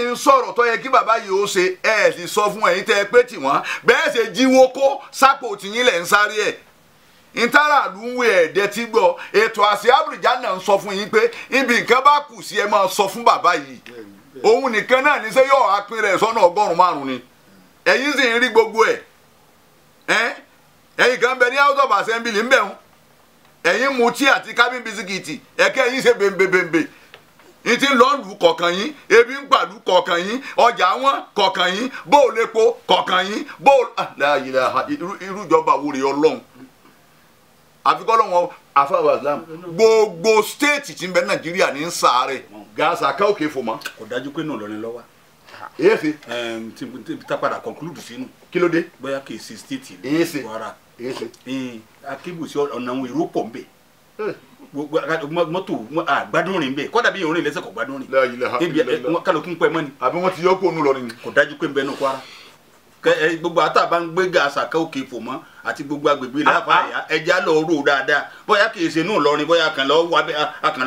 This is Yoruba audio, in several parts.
sì ń sọ̀rọ̀ tó yẹ kí bàbá yìí ó ṣe ẹ sì sọ fún ẹ̀yin tẹ́ ẹ pé tì wọ́n bẹ́ẹ̀ ṣe jíwó kó sápò tìyín lẹ̀ ń sáré ẹ̀ ntara ló ń wé ẹ̀ẹ́dẹ́ tí gbọ́ ètò àṣẹ àbújá náà ń sọ fún yín pé ibi nǹkan bá kù sí ẹ máa sọ fún bàbá yìí òun nìkan náà ní sẹ́ yóò apin rẹ̀ sọ́nà 105 ni ẹ̀yin sì ń rí gbogbo ẹ̀ ẹ̀yin kan bẹ ní House of Assembly ń bẹ̀ ń ẹ̀yin mutí àti cabin bisikíìtì ẹ̀kẹ́ ẹ̀yin ṣe bèǹbèǹbè ní ti lọ́ọ̀lù kọ̀ọ̀kan yín ebi ń pàlú kọ̀ọ̀kan yín ọjà wọn kọ̀ọ̀kan yín bóòlù epo kọ̀ọ̀kan yín bóòlù irú ìjọba wo rèé Ọlọ́run àfikọ́ lọ́wọ́ afáwà Islam gbogbo stéètì tí ń bẹ Nàìjíríà ní ń sàárẹ̀ gàásà ká òkè fò mọ́. Kò dájú pé náà lọrin lọ́wọ́. Èéfì. Tí tá padà conclude sínú. Kí ló dé. Bóyá kì í ṣe stéètì ní Kwara. Èéfì. Akébùsí ọ̀nà àwọn èrò pọ̀ ń bẹ̀. Mọ́tò àgbádùn rìn bẹ̀ kọ́dà bí ìrìn lẹ́sẹ̀ kò gbádùn rìn. Kálukú ń pẹ́ mọ́ ni. Àbí wọ́n ti yọ kó nu lọrin ni. Kò dájú pé ń bẹ nù Kwara. Gbogbo ata bá ń gbé gàásà ká òkè fò mọ́ àti gbogbo agbègbè láfàáyà ẹja lọ rò dáadáa bóyá kì í ṣe inú Ìlọrin bóyá akàn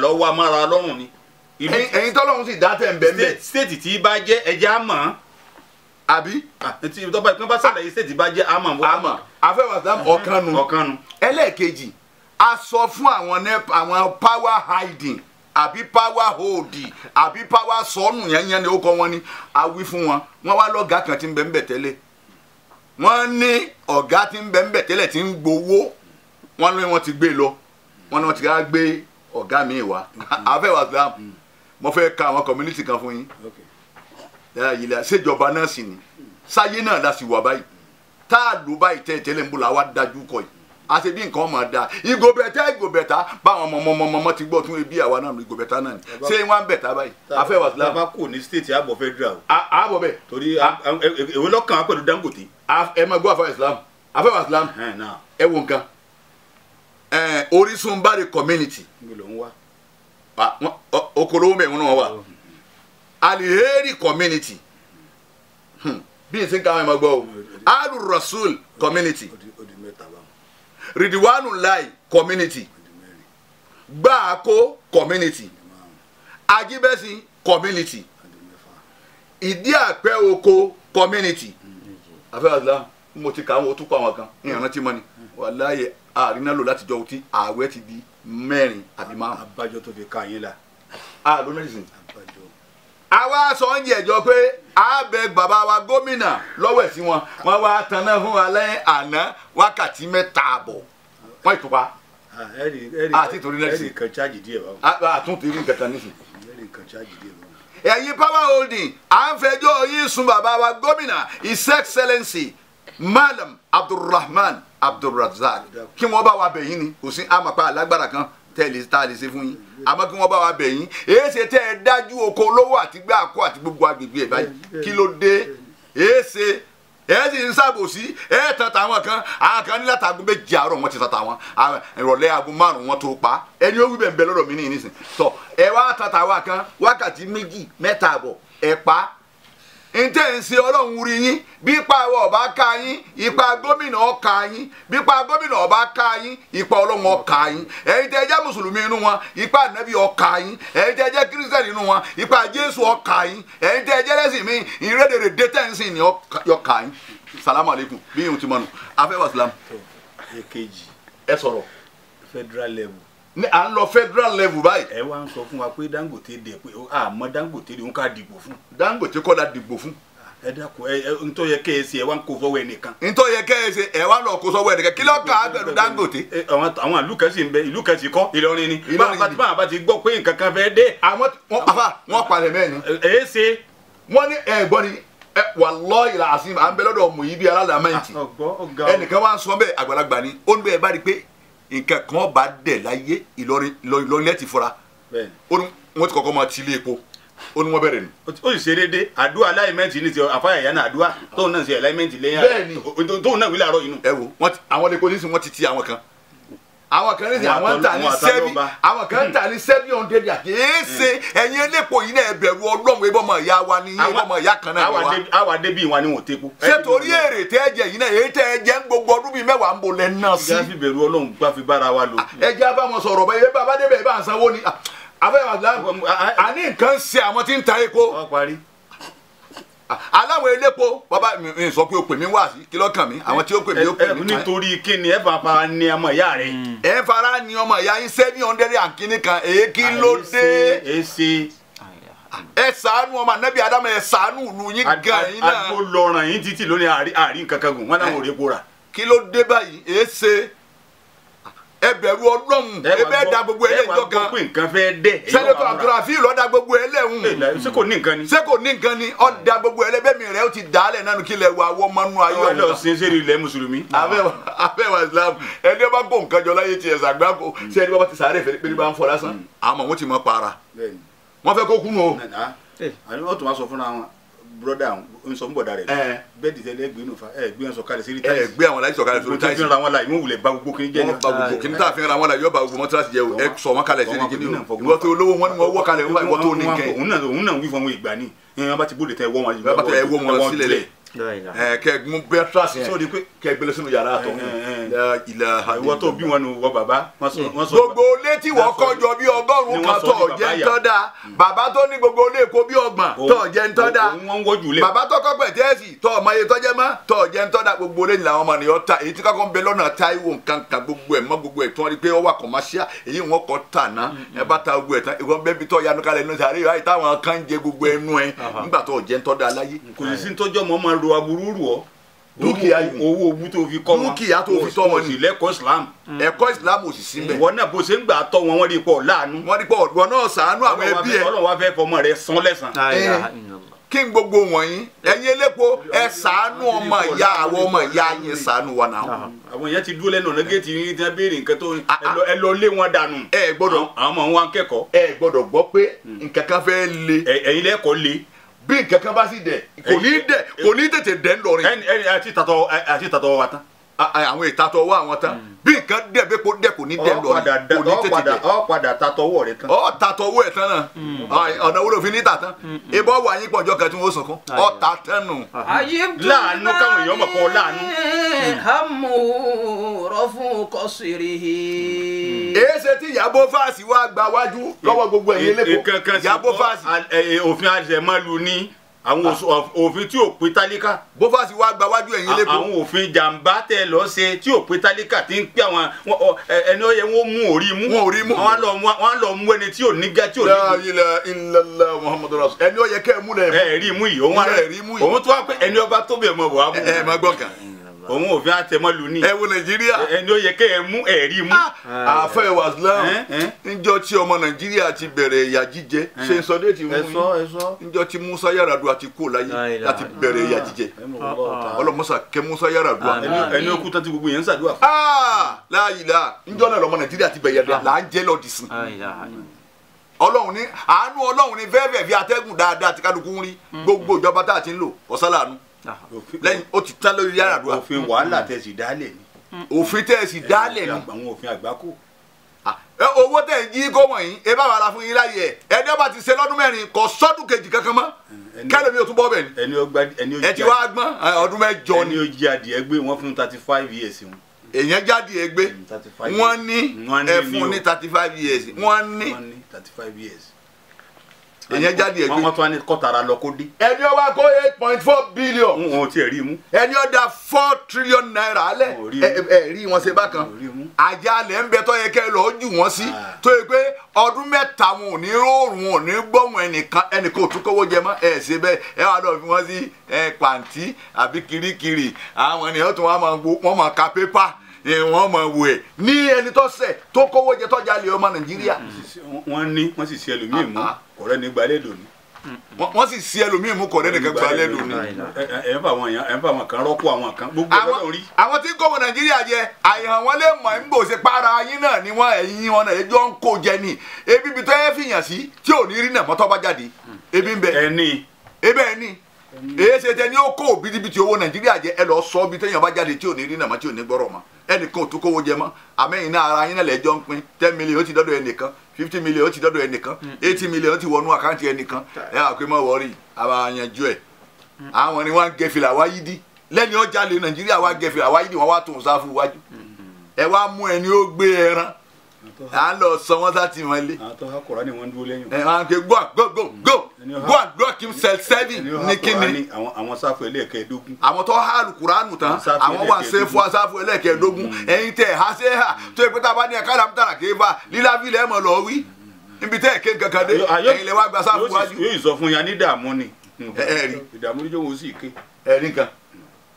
lọ wá mára lọ́rùn ni. Ẹ̀yin tọ́lọ́run sì dá tẹ̀ ń bẹ́ẹ̀ bẹ́ẹ̀. Stéètì tí bá jẹ́ ẹja mọ̀. Àbí. Tí tọ́ba ìpín bá sàlàyé stéètì bá jẹ́ àmọ̀. Àmọ̀ afẹ́wàsá ọ̀kan nu. Ọ̀kan nu. Ẹlẹ́ẹ̀kejì a sọ fún àwọn power hiding àbí power hold àbí power sọnù yẹn ni ó kọ wọn ni a wí fún wọn wọn wá lọ́gàá kan tí ń bẹ ń bẹ̀ tẹ́lẹ̀ wọ́n ní ọ̀gá tí ń bẹ ń bẹ̀ tẹ́lẹ̀ tí ń gbowó wọ́n ní wọ́n ti gbé lọ wọ́n ní wọ́n ti ká gbé ọ̀gá mi wá afẹ́wà Islam mo fẹ́ ka àwọn community kan fún yín ṣèjọba náà sì ni sáyé náà la sì wà báyìí tá a lò báyìí tẹ́ tẹ́lẹ̀ ń bò la wá dájú kọ yìí àti bí nǹkan máa da ìgò bẹ̀tà ìgò bẹ̀tà báwọn ọmọ ti gbọ́ tún ebi àwa náà ìgò bẹ̀tà náà ni ṣé wọ́n ń bẹ̀tà báyìí afẹ́wà Islam. Bàbá kò ní stéètì àbọ̀ federal o. Àbọ̀ bẹ́ẹ̀. Torí èwe lọ́kàn á pẹ̀lú Dangote. Ẹ máa gbọ́ afẹ́wà Islam afẹ́wà Islam ẹ wo nǹkan Orísun Bari community okòlówó mẹ́rin náà wà Aliheri community bí n sì ń ká àwọn ẹ̀ máa gbọ́ o Alu Rasul community Ridwanu Lai community Gbaako community Ajibẹsin community Ìdí Àpẹ́ Oko community. Afẹ́wàsílá mo ti kà àwọn òtúkọ̀ àwọn kan ní ìrántí mọ́ni wàláyé àrínà lò láti jọ ọtí ààwẹ̀ ti di 4 àbí 5. Abájọ tó fi ká yín la. A ló náà sìn. Àwa sọ ń jẹjọ pé a bẹ bàbá wa gómìnà lọ́wọ́ ẹ̀ sí wọn wọ́n wá tanná fún wa lẹ́yìn àná wákàtí 3.5 wọ́n ìtùpa. Àti torí náà sí. Ẹ̀rì kan chájì díẹ̀ báwọn. Àtúntò irú nǹkan kan nísìn. Ẹ̀rì kan chájì díẹ̀ báwọn. Ẹ̀yin power holding à ń fẹjọ́ yín sùn bàbá wa gómìnà His Excellency Malam Abdulrahman Abdulrazak kí wọ́n bá wa bẹ̀ yín ni kò sí àmàpá alágbára kan tẹ́lẹ̀ tá a lè ṣe fún yín àmọ́ kí wọ́n bá wa bẹ̀ yín èyí ṣe tẹ́ ẹ dájú oko olówó àti gbé àkó àti gbogbo agbègbè ẹ̀ báyìí kí ló dé èyí ṣe ẹ sì ń ṣàbòsí ẹ tàn táwọn kan àwọn kan ní láti 7 àárọ̀ wọ́n ti tàn táwọn ìrọ̀lẹ́ 5 wọ́n tó pa ẹni ó wí bẹ́ẹ̀ ń bẹ lọ́dọ̀ mi ní ìnísìn tọ ẹ wá tàn táwọn kan wákàtí 2, 3.5 ẹ pa ntẹ́ ń ṣe Ọlọ́run rí yín bí ipa àwọ̀ ọba ká yín ipa gómìnà ọ̀ka yín bí ipa gómìnà ọba ká yín ipa Ọlọ́run ọ̀ka yín ẹ̀yin tẹ́ jẹ́ mùsùlùmí inú wọn ipa ànábì ọ̀ka yín ẹ̀yin tẹ́ jẹ́ kírísítẹ̀nì inú wọn ipa Jésù ọ̀ka yín ẹ̀yin tẹ́ jẹ́ lẹ́sìn mi ìrédèrèdè tẹ́ ń sìn ní ọ̀ka yín. Salamu aleykum bí yóò ti mọ̀nù afẹ́wà Islam. Èkejì ẹ sọ̀rọ̀. Federal level. Ní à ń lọ federal level báyìí. Ẹ wá ń sọ fún wa pé Dangote dẹ pé àmọ́ Dangote ń ká dìbò fún. Dangote kọ́ la dìbò fún. Ẹ dákun ẹ ntọ́ yẹ kẹ́ ẹ ṣe ẹ wá ń kó sọ́wọ́ ẹnìkan. Ntọ́ yẹ kẹ́ ẹ ṣe ẹ wá lọ kó sọ́wọ́ ẹnìkan kí ló kà á pẹ̀lú Dangote. Àwọn ìlú kan sì ń bẹ ìlú kan sì kọ́ Ìlọrin ni. Báwa bá ti gbọ́ pé nǹkan kan fẹ́ dé. Àwọn wọn palẹ̀ mẹ́rin. Ẹ ṣe. Wọ́n ní ẹ gbọ́ ni wallahi alazim à ń bẹ lọ́dọ̀ mọ̀ yìí bí alálàmẹ́ǹtì. Ẹnìkan wá ń sọ bẹ́ẹ̀ àgbàlagbà ni ó ní bẹ́ẹ̀ bá rí pé nǹkan kan bá dẹ̀ láyé Ìlọrin lẹ́tì fura ó ní wọ́n ti kọ́kọ́ máa ti ilé epo ó ní wọ́n bẹ̀rẹ̀ ni. Ó sì ṣe déédéé àdúrà aláìmẹ́ǹtì ní ti àfáàyà náà àdúrà tóun náà ṣe aláìmẹ́ǹtì lẹ́yìn tóun náà wí láàárọ̀ inú. Ẹ wo àwọn epo nísìnyí wọ́n ti ti àwọn kan àwọn kan nísìnyí àwọn ń tà ní sẹ́bí àwọn kan ń tà ní 700 àti èéṣe ẹ̀yin elépo yìí náà ẹ bẹ̀rù Ọlọ́run ebí ọmọ ìyá wa ni ebí ọmọ ìyá kan náà ni wa. Àwa débi ìwà ni wọ́n tepo. Ṣé torí èrè tẹ́ ẹ jẹ yìí náà èyí tẹ́ ẹ jẹ ń gbogbo ọdún bíi 10 ń bo lẹ́ náà sí. Ìjà fi bẹ̀rù Ọlọ́run gbá fi bára wa lò. Ẹ jẹ́ bá wọn sọ̀rọ̀ bẹ́ẹ̀ bá débẹ̀ bá ń sanwó ni àní nǹkan ṣe àwọn tí ń ta epo. Aláwọ̀ elépo bàbá mi sọ pé o pè mí wá sí kí lọ́kàn mi àwọn tí ó pè mí ó pè mí. Nítorí kí ni ẹ bá fara ní ọmọ ìyá rẹ. Ẹ fara ní ọmọ ìyá yín 700 and kan èyí kí ló dé. Ẹ ṣàánú ọmọ Ànábì Ádámù, ẹ ṣàánú ìlú yín gan yín náà. Àgbo lọ́ràn yín títì lónìí àárín kankan gùn wọn làwọn ò rí epo rà. Kí ló dé báyìí? Èé ṣe, ẹ bẹ̀rù Ọlọ́run, ẹ bẹ́ẹ̀ da gbogbo ẹlẹ́jọ́ kan. Ẹ wá gbọ́ pé nǹkan fẹ́ dẹ̀. Sẹ́nẹ́tọ̀ Abdulrafi ló da gbogbo ẹlẹ́hùn. Ṣé kò ní nǹkan ni? Ṣé kò ní nǹkan ni? Ó da gbogbo ẹlẹ́bẹ̀mí rẹ̀ ó ti dà á lẹ̀ nánu kí lẹ̀ wà wọ́ mọ́nú ayé ọ̀hún. Ọlọ́ọ̀ sin sẹ́rí ilẹ̀ mùsùlùmí. Abẹ́wà Islam ẹni ọba kó nǹkan jọ láyé tiẹ̀ sàgbáko ṣé ẹni bá ti sàárẹ̀ fẹ́ pé ní bá ń fọ lásán àmọ́ wọ́n ti mọ para wọ́n fẹ́ kó kú nù o. Wọ́n tún wá sọ fúnra wọn broda n sọ fún bọ̀dá rẹ̀ bẹ́ẹ̀ dìtẹ̀ lẹ́ gbé nùfà ẹ gbé wọn sọ̀kalẹ̀ sí táìsì. Ẹ gbé àwọn láì sọ̀kalẹ̀ sórí táìsì. Gbogbo tí fi ra wọn la ìwọ̀n wulẹ̀ ba gbogbo kini jẹ́ ni. Wọ́n ba gbogbo kini tá a fi ra wọn la yóò ba gbogbo mọ́tíráṣì jẹ́ o. Ẹ sọ wọn kalẹ̀ sí kini o. Ìwọ tó olówó wọn ni wọn wọ́ kalẹ̀ ìwọ tó ní kẹ́. Òun náà wí fún àwọn ìgbà ni wọn bá ti bóde tẹ wọ́ wọn. Wọn bá tẹ wọ́ wọn sílẹ̀ lẹ̀. Ẹ kẹ mú bẹ́tíráṣì yẹn kẹ gbélé sínú yàrá àtọ̀. Ìwọ tó bí wọn nù wọ bàbá. Gbogbo létí wọ́n kọjọ bí 100 kan tọ̀ jẹ́ ń tọ́ da. Bàbá tó ní gbogbo ilé èkó bí 30 tọ̀ jẹ́ ń tọ́ da. Bàbá tó kọ́ pẹ̀tẹ́ẹ̀sì tọ̀ ọmọ iye tọ́jẹ́ mọ́ tọ̀ jẹ́ ń tọ́ da. Gbogbo ilé ni làwọn ọmọ nìyọ́ ta èyí tí kakọ́ ń bẹ lọ́nà Táíwò nǹkan kan gbogbo ẹ̀ mọ́ gbogbo ẹ̀ tí wọ́n rí pé ó wà kọ̀máṣíà èyí wọn kọ́ tà ná ẹ bá ta gbogbo ẹ̀ tán ìwọ́n bẹ́ẹ̀ bí tọ́ yanu kalẹ̀ nínú sàárè yìí táwọn kan jẹ gbogbo ẹnu ẹ nígbà tó jẹ́ ń tọ́ da láyé. Kò sí tọ́jọ́ mọ́ máa ro aburú rù ọ́. Dúkìá yìí owó owó tó fi kọ́ wọn dúkìá tó fi tọ́ wọn ni lẹ́kọ̀ọ́ Islam. Ẹ̀kọ́ Islam ò sì sí mbẹ̀. Ìwọ náà bó ṣe ń gbà tọ́ wọn wọ́n rí pọ̀ láàánú. Wọ́n rí pọ̀ ìwọ náà ṣàánú àwọn ẹbí ẹ. Ọlọ́run wá fẹ́ fọmọ rẹ san lẹ́san. Kí n gbogbo wọ̀nyí ẹ̀yin elépo ẹ ṣàánú ọmọ ìyá àwọn ọmọ ìyá yẹn ṣàánú wa náà. Àwọn yẹn ti dúró lẹ́nu ọ̀nà géètì yín tí wọ́n béèrè nǹkan tó ẹ lọ lé wọn dànù. Ẹ gbọ́dọ̀ àwọn ọmọ wọn kẹ́kọ̀ọ́. Ẹ gbọ́dọ̀ gbọ́ pé nǹkan kan fẹ́ le. Ẹ̀yin lẹ́kọ̀ọ́ le. Bí nǹkan kan bá sì dẹ̀ kò ní dẹ̀ kò ní tètè dẹ̀ ńlọrin. Ẹni àti tàtọ̀ wa tán. Àwọn ìtàtọ̀ wa àwọn tán. Bí nǹkan dẹ̀ bí kò dẹ̀ kò ní dẹ̀ ńlọrin kò ní tètè dẹ̀. Ọ padà tàtọwọ́ rẹ tán. Ọ tàtọwọ́ ẹ̀ tán náà ọ̀nà wo ló fi ní tà tán. Ibọ̀ wà yín pọ̀jọ́ kan tí wọ́n sọ̀kan ọ tà tán nù. Láàánú káwọn èèyàn mọ̀ kọ́ láàánú. Hamu rọ́fún kọ́sìrì. Èé ṣe tí Ìyábọ̀ Fáàsì wá gba wájú lọ́wọ́ gbogbo ẹ̀yin lẹ́kọ̀ọ́. Ìyábọ̀ Fáàsì. Òfin àṣẹmọ́lu ní àwọn òfin tí ò pé tálíkà. Bó Fáàsì wá gba wájú ẹ̀yin lẹ́kọ̀ọ́. Àwọn òfin jàǹbá tẹ lọ ṣe tí ò pé tálíkà tí ń pé àwọn ẹni ó yẹ wọn mú orí mú. Wọn ò rí mú. Wọn lọ mú ẹni tí ò ní ga tí ò ní. La ilaha illallah Muhammadu rasul. Ẹni ó yẹ kẹ́ ẹ mú lẹ. Ẹ rí mú yìí òun tó wá pé ẹni ọba tó bẹ̀ mọ̀ wá mú. Ẹ má gbọ́ kan. Òun òfin àtẹmọ́lù ní. Ẹ wo Nàìjíríà. Ẹni ó yẹ kẹ́ ẹ mú ẹ rí mú. Àfẹ́ wàsílám níjọ́ tí ọmọ Nàìjíríà ti bẹ̀rẹ̀ ìyà jíjẹ ṣe ń sọ déètì mú yín níjọ́ tí Musa Yar'Adua ti kú láyé láti bẹ̀rẹ̀ ìyà jíjẹ ọlọmọsà kẹ́ Musa Yar'Adua. Ẹni ó kú tán tí gbogbo yẹn ń ṣàdúrà fún. Láyìlá níjọ́ náà lọmọ Nàìjíríà ti bẹ̀rẹ̀ là ń jẹ́ lọ́dì sìn. Ọlọ́run ní àánú Ọlọ́run ní fẹ́ẹ́fẹ́ fi atẹ́gùn dáadáa tí kálukú ń rí gbogbo ìjọba tá a ti ń lò ọ̀sálàánú lẹ́yìn ó ti tán lórí Yar'Adua. Òfin wàhálà tẹ̀sí dálẹ̀ ni. Òfin tẹ̀sí dálẹ̀ ni. Àwọn òfin àgbákò. Owó tẹ̀ ń jí kó wọ̀nyí ẹ bá wà la fún yín láyé ẹ ẹni ọba ti ṣe lọ́dún 4 kò sọ́dún kejì kankan mọ́ kẹ́lẹ́ mi ò tún bọ́ bẹ̀ ni. Ẹ ti wá gbọ́n ọdún 8 ni. Ẹni ó jí adìẹ gbé wọ́n fún 35 years wọn. Èèyàn jáde ẹ gbé wọ́n ní ẹ fún ní 35 years wọ́n ní. 35 years. Èyàn jáde ẹgbẹ́. Wọ́n tún wá ní kọ́tara lọ kó dé. Ẹni ó wá kó 8.4 billion. N ò tiẹ̀ rí mú. Ẹni ó da 4 trillion naira alẹ́. Ẹ rí wọn ṣe bákan. Àjálẹ̀ ń bẹ tó yẹ kẹ́ lọ́ọ́ jù wọ́n sí. Tó yẹ pé ọdún 3 wọn ò ní róòrùn wọn ò ní gbọ́hùn ẹnìkan ẹnìkan ò tún kówó jẹ mọ́ ẹ ṣe bẹ́ẹ̀ ẹ wá lọ́ọ́ fi wọ́n sí pàǹtí àbí kirikiri àwọn ènìyàn tún wọ́n máa ka pépà wọ́n mọ̀ wò ẹ̀ ní ẹni tó ṣẹ̀ tó kówó jẹ tó jalè ọmọ Nàìjíríà. Wọ́n ní wọ́n sì ṣe ẹlòmíì mú kọ̀rẹ́ ní gbalẹ̀ lónìí. Wọ́n sì ṣe ẹlòmíì mú kọ̀rẹ́ nìkan gbalẹ̀ lónìí. Ẹ ń fa àwọn èèyàn ẹ ń fa àwọn kan rọ́pò àwọn kan gbogbo ọlọ́run rí. Àwọn tí ń kó ọmọ Nàìjíríà jẹ àìhàn wọn lè mọ̀ ń gbòòsè para yín náà ni wọ́n ẹ̀yìn wọn náà ẹjọ́ ń kó jẹ ni ebi ibi tó yẹ fìyàn sí tí ò ní rí náà mọ́tọ́ bá jáde ebi ń bẹ. Ẹni. Ebe ẹni èyí ṣe tẹ ní ó kó òbítíbitì owó Nàìjíríà jẹ ẹ lọ sọ bí téèyàn bá jáde tí ò ní rí nàmá tí ò ní gbọ́rọ̀ mọ́ ẹnìkan ò tún kówó jẹ mọ́ àmẹ́yìn náà ara yín náà lẹ́jọ́ ń pín 10 million ó ti dọ́dọ̀ ẹnìkan 50 million ó ti dọ́dọ̀ ẹnìkan 80 million ó ti wọnú àkáǹtì ẹnìkan ẹ wà pé mọ́ wọ́ọ̀rì àbá yanjú ẹ̀ àwọn ni wọ́n ń gẹ fìlà wáyé dí lẹ́ni ọjà lè Nàìjíríà wá gẹ fìlà wáyé dí wọ́n wá tó ń sáfù wájú ẹ wá mú ẹni ó gbé ẹran À ń lọ sọ wọn sá ti wọn lé. Àwọn tó há Kùránì wọn dúró lẹ́yìn. Ẹ wọn kò go go go go go and lock himself seven ní kíni. Àwọn sáfù ẹlẹ́ẹ̀kẹ́ẹ̀dógún. Àwọn tó há Kùránì tán àwọn wà sẹ́fù sáfù ẹlẹ́ẹ̀kẹ́ẹ̀dógún ẹ̀yin tẹ̀ ha ṣe hà tó yẹ pé tá a bá ní ẹ̀ka làmútàrà kéfà lílá fílẹ̀ ẹ̀ mọ̀ lọ wí níbi tẹ́ ẹ̀ ké kankan dé ẹ̀yin lè wá gba sáfù wájú. Yóò sọ fún ya ní ìdààmú ni. Ẹ rí ìdààmú níjọ́ wo sì ké. Ẹ rí nǹkan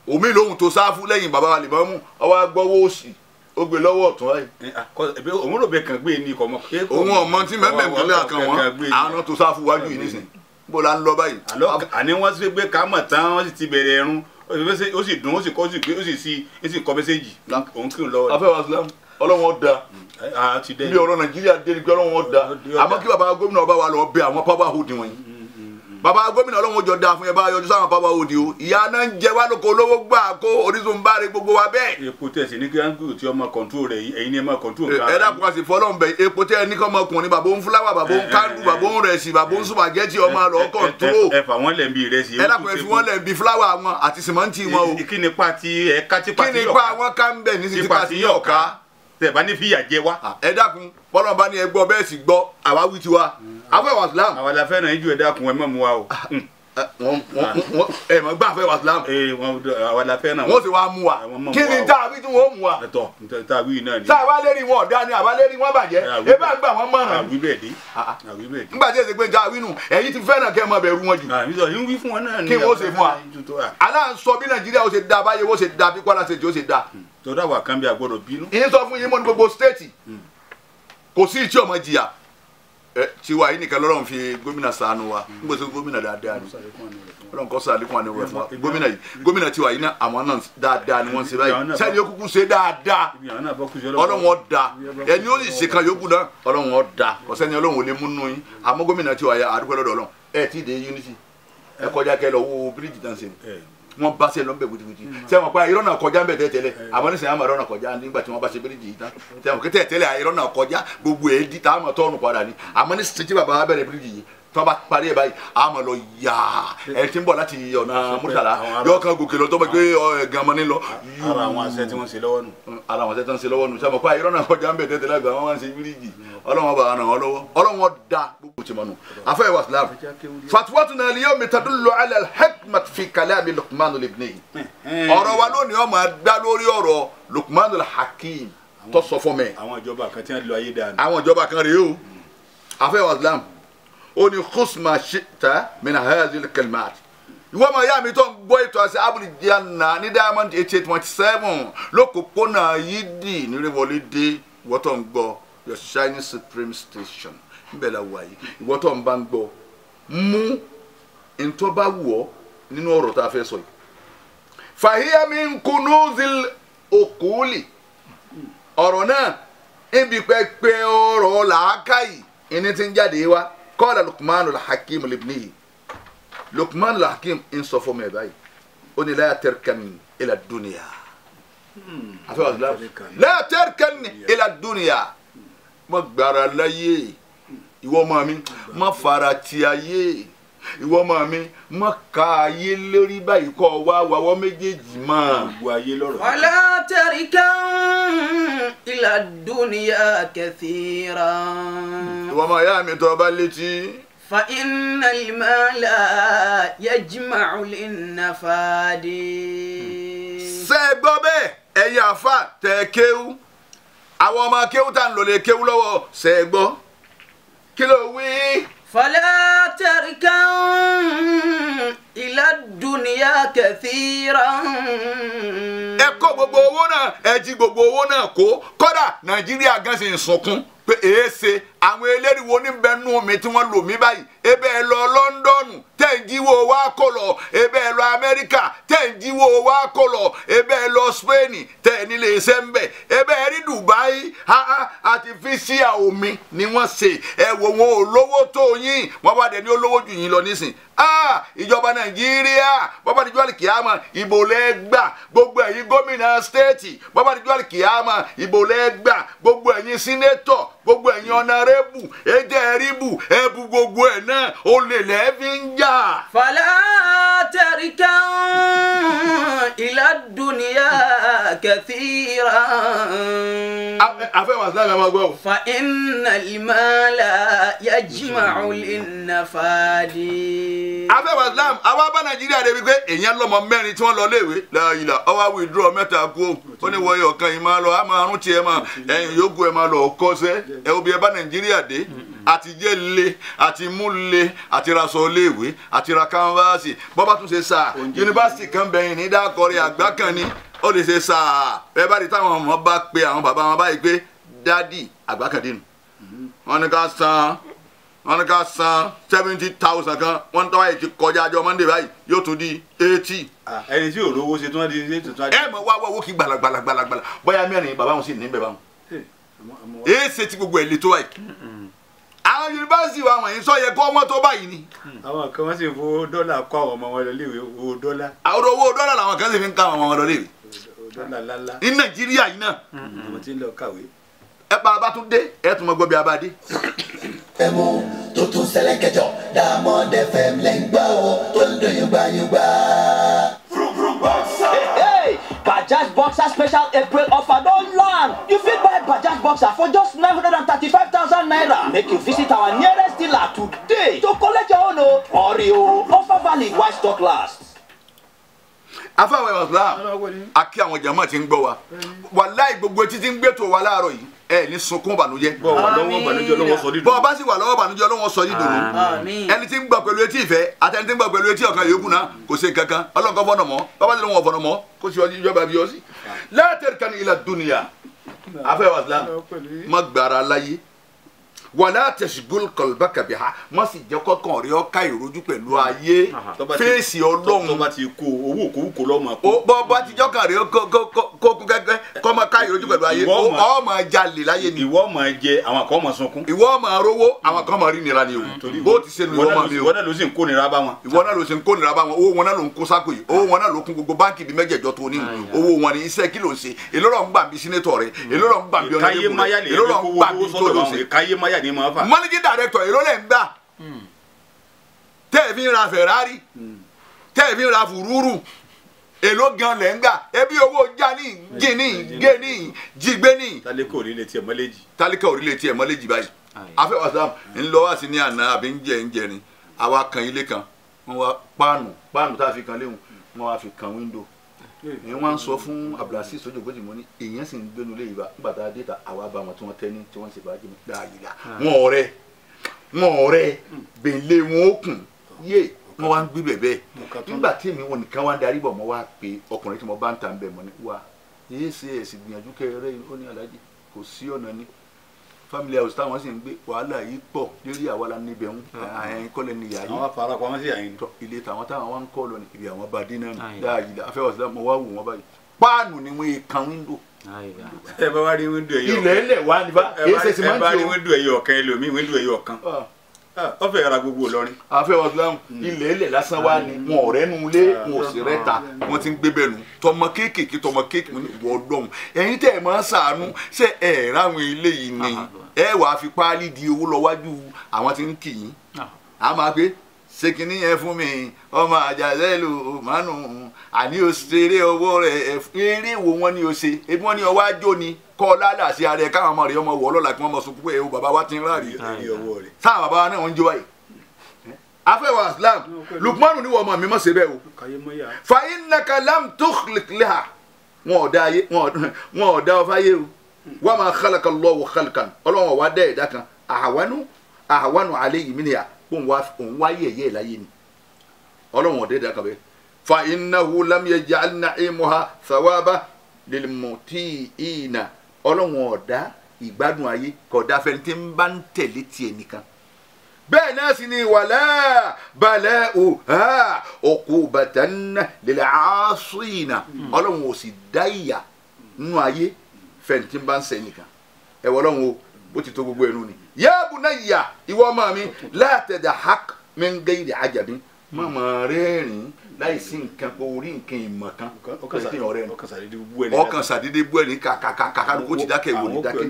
omi lóhùn tó sáfù lẹ́yìn bàbá wa lè mọ́ mú ọwọ́ agbọ́wọ́ òsì ó gbé lọ́wọ́ ọ̀tún báyìí. Òun rò bẹ kàn gbé ní ikọ̀ mọ́. Òun ọmọ tí mẹ́mẹ́ ìpínlẹ̀ kan wọ́n àwọn tó sáfù wájú yìí nísìnyí bó la ń lọ báyìí. Àní wọ́n ti gbé kámọ̀ tán wọ́n sì ti bẹ̀rẹ̀ ẹ̀rún ó sì dùn ó sì kọ́ ó sì sí ó sì kọ́ mẹ́sẹ́jì òun kí n lọ́wọ́. Afẹ́wà Islam ọlọ́wọ́n da bí ọ̀rọ̀ Nàìjíríà dé ni pé ọlọ́wọ́n da àmọ́ kí bàbá gómìnà ọba wa lọ bẹ àwọn power hold wọ̀nyí. Bàbá gómìnà ọlọ́run jọ da fún ẹ bá yọjú sáwọn pápá òde o ìyá náà ń jẹ wá lóko olówó gbà kó Orísun bá rí gbogbo wa bẹ́ẹ̀. Epo tẹ̀sí ní kíánkù tí ọmọ kọ̀ǹtò rẹ̀ ẹ̀yin ni ẹ máa kọ̀ǹtò nǹkan. Ẹ dákun àti fọlọ́n bẹ epo tẹ́ ẹ ní kọ́ ọmọkùnrin bàbá ń fúláwà bàbá ń kándù bàbá ń rẹsì bàbá ń sùpàgẹ́tì ọmọ àlọ́ kọ̀ǹtò. Ẹ fà wọ́n lẹ̀ ń bi ìrẹsì. Ẹ dákun ẹ fi wọ́n lẹ̀ ń bi fúláwà wọn àti sìmọ́ǹtì wọn o. Kí ni pa ti ẹ ká tí pa ti yọ̀ká. Kí ni pa wọn ká ń bẹ̀ ní ti pa ti yọ̀ká. Tẹ̀ bá ní fìyà jẹ wá. Ẹ dákun bọ́lọ́n bá ní ẹ gbọ́ bẹ́ẹ̀ sì gbọ́ àwa wí tiwa afẹ́ wàsílám. Àwa la fẹ́ràn yín jù ẹ dákun ẹ má mú wa o. Ẹ mọ̀ gbà afẹ́ wàsílám. Àwa la fẹ́ràn. Wọ́n sì wá mú wa kí ni tá a wí tí wọ́n mú wa. Ẹ̀tọ́ tá a wí náà ni. Tá a wá lérí wọn ọ̀dá ni àwa lérí wọn bàjẹ́ ẹ bá ń gbà wọ́n mọ̀ràn. Àwí bẹ́ẹ̀ dé. Àwí bẹ́ẹ̀ dé. Nígbà tí èsì pé tá a wí nù ẹ̀yin ti fẹ́ràn kẹ́ ẹ máa bẹ̀rù wọn jù. Kí wọ́n ṣe fún wa. Àlá ń sọ bí Nàìjíríà ó ṣe da báyé ó ṣe da bí Kwara State ó ṣe da. Tọ́dọ̀ àwa kan bí a gbọ́dọ̀ bínú. Ìyẹn sọ fún yín mọ́ ní gbogbo stéètì kò sí ìtí ọmọ jìyà tiwa yìí nìkan lọ́rọ̀ ń fi gómìnà ṣàánú wa ń gbèsè gómìnà dáadáa ni Ọlọ́run kó ṣàlékún àánú rẹ̀ fún wa gómìnà yìí gómìnà tiwa yìí náà àwọn náà dáadáa ni wọ́n ń ṣe báyìí sẹ́ni ó kúkú ṣe dáadáa Ọlọ́run ó dá ẹni ó sì ṣe kan yòókù náà Ọlọ́run ó dá kò sẹ́ni Ọlọ́run ò lè múnú yín àmọ́ gómìnà tiwa yìí àdúgbò lọ́dọ̀ Ọlọ́run ẹ tí ì dé Unity ẹ kọjá kẹ lọ wo bíríìjì tán ṣe wọ́n bá ṣe lọ ń bẹ gudugudu sẹ́wọ̀n pa irọ́ náà kọjá ń bẹ tẹ́tẹ́lẹ̀ àmọ́ nísìnyí àmọ́ irọ́ náà kọjá nígbà tí wọ́n bá ṣe bíríìjì yìí tán sẹ́wọ̀n kí tẹ́tẹ́lẹ̀ irọ́ náà kọjá gbogbo ẹ̀ di tá a mọ̀ tọ́ọ̀nù padà ni àmọ́ nísìnyí tí bàbá bẹ̀rẹ̀ bíríìjì yìí tí wọ́n bá parí ẹ̀ báyìí àmọ́ lọ yáa ẹ̀ tí ń bọ̀ láti ọ̀nà Murtala yọ kan gòkè lọ tó bá gbé gan-an ní lọ. Ara àwọn àṣẹ tí wọ́n ṣe lọ́wọ́ nù. Ara àwọn àṣẹ tí wọ́n ṣe lọ́wọ́ nù sẹ́wọ̀n pa irọ́ náà kọjá ń bẹ tẹ́tẹ́lẹ̀ àgbà wọ́n máa ń ṣe bíríìjì Ọlọ́run bá ràn wọ́n lọ́wọ́ Ọlọ́run dá gbogbo tí mo nù. Afẹ́ wa Islam fatuwatuna al-yawma tadullu ala al-hikmat fi kalami Luqman libnihi. Ọ̀rọ̀ wa lónìí ó máa dá lórí ọ̀rọ̀ Luqman al-Hakim tó sọ fún mi. Àwọn ìjọba kan tí wọ́n lọ ayé dànù. Àwọn ìjọba kan rèé o. Afẹ́ wa Islam ó ní khusma shi'ta min hadhihi al-kalimat. Ìwọ ọmọ ìyá mi tó ń gbọ́ ètò àṣẹ Abul Janna ní Diamond 88.7 lókòpónà yídì nírèwọlé dé ìwọ tó ń gbọ́ your shining supreme station níbẹ̀ la wà yìí ìwọ tó ń bá ń gbọ́ mú ntọ́ bá wù ọ́ nínú ọ̀rọ̀ tá a fẹ́ sọ yìí. Fahiya min kunuzil okuli ọ̀rọ̀ náà níbi pẹ́pẹ́ ọ̀rọ̀ làákàyè ẹni tí ń jáde wá qala Luqmanul Hakim libnihi Luqmanul Hakim ń sọ fún mi ẹ̀ báyìí ó ní la tarkan ila dunya la tarkan ila dunya má gbára láyé ìwọ ọmọ mi má fara ti ayé ìwọ ọmọ mi má ka ayé lórí báyìí kọ́ wá wàwọ́ méjèèjì mọ́. Gbogbo ayé lọ́rọ̀. Wala tarkan ila dunya kathira. Ìwọ ọmọ ìyá mi tó bá létí. Fa innal mala yajma'u lin-nafadi. Ṣé ẹ gbọ́ bẹ́ẹ̀ ẹ̀yin àfa tẹ̀ kéwú àwọn ọmọ kéwú tá ń lò lè kéwú lọ́wọ́ ṣé ẹ gbọ́ kí ló wí. Fala tarkan ila dunya kathiran. Ẹ kó gbogbo owó náà ẹ jí gbogbo owó náà kó kódà Nàìjíríà gan ṣe ń sunkún pé èéṣe àwọn eléríwo níbẹ̀ nù mí tí wọ́n lò mí báyìí ebe ẹ lọ Lọ́ńdọ̀nù tẹ̀ ń jíwó wá kó lọ ebe ẹ lọ Amẹ́ríkà tẹ̀ ń jíwó wá kó lọ ebe ẹ lọ Spain tẹ̀ nílé iṣẹ́ ń bẹ̀ ebe ẹ rí Dubai àti fíṣíà omi ni wọ́n ṣe ẹ wò wọn ò lówó tó yín wọ́n bá dẹ̀ ní olówó jù yín lọ nísìn ìjọba Nàìjíríà bọ́bá díjú àlìkìyàmà ìbò lẹ́ gbà gbogbo ẹ̀yin gómìnà stéètì bọ́bá díjú àlìkìyàmà ìbò lẹ́ gbà gbogbo ẹ̀yin sínétọ̀ gbogbo ẹ̀yin ọ̀nàrẹ́bù ẹ̀jẹ̀ ríbù ẹ̀bù gbogbo ẹ̀ náà olè lẹ́ẹ̀fi ń jà. Fala tarkan ila dunya كثيرا. فإن المال يجمع للنفاد. Afẹ́wà Islam àwa bá Nàìjíríà débi pé èèyàn lọ́mọ mẹ́rin tí wọ́n lọ léèwé láàyè ọwọ́ withdraw mẹ́ta kú ó ní wọ́n ọ̀kan yìí máa lọ á máa rún tiẹ̀ máa ẹ̀yìn yòókù ẹ̀ máa lọ kọ́sẹ́ ẹ̀ òbí ẹ bá Nàìjíríà dé àti jẹ́ le àti mú le àti raṣọ léèwé àti ra kánfàsì bọ́bá tún ṣe sáà yunifásitì kan bẹ̀yìn ní dákọ̀rẹ́ àgbà kan ni ó lè ṣe sáà ẹ bá rí táwọn ọmọ bá pe àwọn bàbá wọn báyìí pé dádì àgbà kan dínú wọn ní ká san wọ́n ní ká san 70,000 kan wọ́n ní tọ́wá yìí ti kọjá àjọ Monday báyìí yóò tún di 80. Ẹni tí ò rówó ṣe tí wọ́n di ṣe tuntun. Ẹ mọ̀ wá wá owó kí gbalagbalagbala bóyá mẹ́rin bàbá wọn sì ní bẹ́ẹ̀ báwọn. Èé ṣe tí gbogbo ẹ̀ lè tó báyìí. Àwọn yunifásitì wa wọ̀nyí sọ yẹ kó wọ́n tó báyìí ni. Àwọn kan wọ́n sì fowó dọ́là kó àwọn ọmọ wọn lọ léèwé owó dọ́là. Àwọn owó dọ́là làwọn kan sì fi ń ká àwọn ọmọ wọn lọ léèwé. Dọ́là lálá. Ní Nàìjíríà yìí náà. Àwọn tí ń lọ kàwé. Ẹ pa abá tún dé ẹ tún mọ gbọ́ bí abá dé. Fẹ́mu tó tún ṣẹlẹ̀ kẹjọ Diamond FM lẹ́ ń gbọ́ o tó ń dùn yúngbàyúngbà. Hey, Bajaj Boxer special April offer don land. You fit buy Bajaj Boxer for just 935,000 naira. Make you visit our nearest dealer today to collect your own o. Hurry o, offer valid while stock lasts. Afáwọn Islam akí àwọn jàmáà tí ń gbọ́ wa wàláì gbogbo etí tí ń gbé tó wa láàárọ̀ yìí ẹ ní sunkún bànújẹ́. Bọ́ wà lọ́wọ́ bànújẹ́ lọ́wọ́ sọ dídùn. Bọ́ ọba sì wà lọ́wọ́ bànújẹ́ lọ́wọ́ sọ dídùn. Ẹni tí ń gbọ́ pẹ̀lú etí ìfẹ́ àti ẹni tí ń gbọ́ pẹ̀lú etí ọ̀kan yòókù náà kò ṣe kankan ọlọ́nkọ́ fọ́nà mọ́ bàbá tí wọ́n fọ́nà mọ́ kó sì ọjọ́ bá fi ọ sí. La tarkanu ila dunya afẹ́wà Islam má gbára láyé wàlá tashghul qalbaka biha má sì jẹ́ kọ́kàn rí ọ ká ìrojú pẹ̀lú ayé fèsì Ọlọ́run. Tó bá ti kó owó kòwúkò lọ́mọ kó. Bọ́ bá ti jọ́kàn rí kó kú kẹ́kẹ́ kọ́ máa ká ìrojú pẹ̀lú ayé ọ máa jalè láyé ni. Ìwọ máa jẹ àwọn kan máa sunkún. Ìwọ máa rówó àwọn kan máa rí nira ni o. Bó ti ṣe nu ìwọ máa mi o. Ìwọ náà ló sì ń kó nira bá wọn. Ìwọ náà ló sì ń kó nira bá wọn. Owó wọn náà ló ń kó sáko yìí. Owó wọn náà ló kún gbogbo báńkì bíi mẹ́jẹ̀ẹ̀jọ tó ní. Owó wọn ni iṣẹ́ kí ló ń ṣe. Èló ló ń gbà bí sínétọ̀ rẹ̀. Èló ló ń gbà bí ọ̀nàdébù rẹ̀. Èló ló ń gbà bí tó ló ṣe. Managing director èló lẹ̀ ń gbà tẹ́ ẹ̀ fi ń ra Ferrari tẹ́ ẹ̀ fi ń ra fùrúrù èló gan lẹ̀ ń gbà ẹbí owó já ní jí ní gé ní jígbé ní. Tálíkà orílẹ̀ tiẹ̀ mọ́lẹ́jì. Tálíkà orílẹ̀ tiẹ̀ mọ́lẹ́jì báyìí. Afẹ́wà Islam ń lọ wá sí ní àná àbí ń jẹ ń jẹrin àwa kan ilé kan wọ́n wá páànù páànù tá a fi kan léwu wọ́n wá fi kan wíńdò ni wọ́n ń sọ fún Abdulhasis sójú ògbójì mọ́ ní èèyàn sì ń gbénu lé ìbá nígbà tá a dé ta àwa bá wọn tí wọ́n tẹ́ ní tí wọ́n ń ṣe bàájì mọ́ dáàyè wọn ọ̀rẹ́ gbèlè wọn ó kùn yé wọn wá ń gbé bẹ̀bẹ̀ nígbà tí èmi wọn nìkan wá ń darí bọ̀ mọ́ wá pé ọkùnrin tí mo bá ń ta ń bẹ̀ mọ́ ni wá yéé ṣe ẹ̀sìn gbìyànjú kẹrẹ́ ó ní aláàjì kò sí ọ̀nà ni family house táwọn sì ń gbé wàhálà yìí pọ̀ lérí àwa la níbẹ̀ ń ẹ̀yìn kọ́lẹ̀ ní ìyá yìí. Àwọn afárá pamọ́ sí àyìn. Ilé tàwọn táwọn wá ń kọ́ lọ ní ibi àwọn bá dín náà nù dáàyè afẹ́wà sílẹ̀ mo wá wò wọ́n báyìí páànù ni wọ́n kan wíńdò. Ẹ bá wá rí wíńdò ẹyọ ilẹ̀ ẹlẹ̀ wá nípa kì í ṣe sìmẹ́ntì o. Ẹ bá rí wíńdò ẹyọ ọ̀kan ẹlòmíì wíńdò ẹyọ ọ̀kan ó fẹ́ ra gbogbo Ìlọrin. Afẹ́wà sílẹ̀ ilẹ̀ ẹlẹ̀ lásán wá ni wọn ọ̀rẹ́ nu ilé wọn ò sì rẹ́ta wọn ti ń gbé bẹ́ẹ̀ nu tọmọ kéékèèké tọmọ kéékèèké wọ ọlọ́run ẹ̀yin tẹ́ ẹ̀ máa ń ṣàánú ṣé ẹ̀ ráwọn ilé yìí ni ẹ wàá fi páálí di owó lọ wájú àwọn tí ń kì í a máa gbé ṣé kinní yẹn fún mi ọmọ àjàzẹ́lù mánu àní o ṣeré owó rẹ eré wo wọn ni o ṣe ebi wọn ni ọwọ́ àjò ni kọ́ lálẹ́ àti ara ẹ káwọn ọmọ rẹ ọmọ wọ ọlọ́la kí wọ́n mọ sunkún pé ewu bàbá wa ti ń ráàrí sáà bàbá wa náà ń jó wáyé. Afẹ́wà Islam Lukmanu ni wọ́n ọmọ mi mọ̀ ṣe bẹ́ẹ̀ o fa innaka lam tukhliq laha wọn ò dá ayé wọn ò dá ọ fáyé o wa ma khalaqa Allahu khalqan ọlọ́wọ́n wa dẹ́ ẹ̀dá kan àwánú àwánú alayhi minha òun wá yẹ̀yẹ́ láyé ni ọlọ́wọ́n ọ̀dẹ́ ẹ̀dá kan bẹ́ẹ̀ fa innahu lam yaj'al na'imuha thawaba lilmuti'ina ọlọ́wọ́n ọ̀dá ìgbádùn ayé kódà fẹ́ni tí ń bá ń tẹ̀lé tiẹ̀ nìkan bẹ́ẹ̀ náà sì ni wàlá bala'uha uqubatan lil'asina ọlọ́run ò sì dá ìyà nínú ayé fẹ́ni tí ń bá ń ṣẹ̀ nìkan ẹ wọ ọlọ́run o bó ti tó gbogbo ẹnu ni. Ya bunayya ìwọ ọmọ mi la tadhak min ghayri ajabin má máa rẹ́rìn-ín láì sí nǹkan kó orí nǹkan ìmọ̀ kan ọkàn sàdédé bú ẹni kàkàkàkà kó ti dákẹ́ ìwò ní dákẹ́